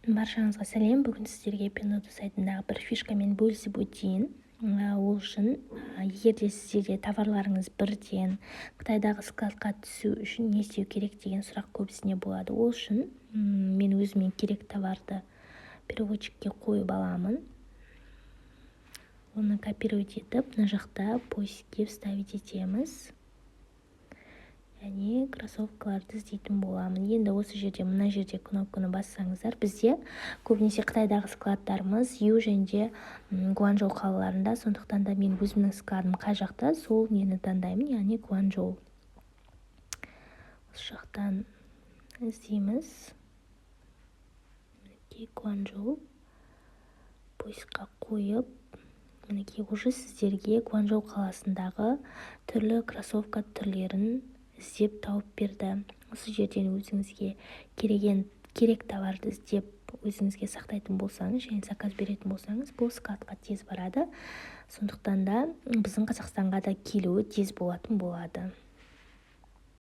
Баршаңызға сәлем! Бүгін сіздерге Пиндуодуо сайтындағы бір фишкамен бөлісіп өтейін. Ол үшін, егер де сіздерде товарларыңыз бірден Қытайдағы складқа түсу үшін не істеу керек деген сұрақ көбісіне болады. Ол үшін мен өзіме керек товарды переводчикке қойып аламын, оны копировать етіп, мына жақта поискке вставить етеміз, яғни кроссовкаларды іздейтін боламын. Енді осы жерде, мына жерде кнопканы бассаңыздар, бізде көбінесе Қытайдағы складтарымыз Ю және де Гуанчжоу қалаларында. Сондықтан да мен өзімнің складым қай жақта, сол нені таңдаймын, яғни Гуанчжоу. Осы жақтан іздейміз. Мінекей, Гуанчжоу, поискқа қойып, мінекей, уже сіздерге Гуанчжоу қаласындағы түрлі кроссовка түрлерін іздеп тауып берді. Осы жерден өзіңізге керек товарды іздеп, өзіңізге сақтайтын болсаңыз және заказ беретін болсаңыз, бұл складқа тез барады. Сондықтан да біздің Қазақстанға да келуі тез болатын болады.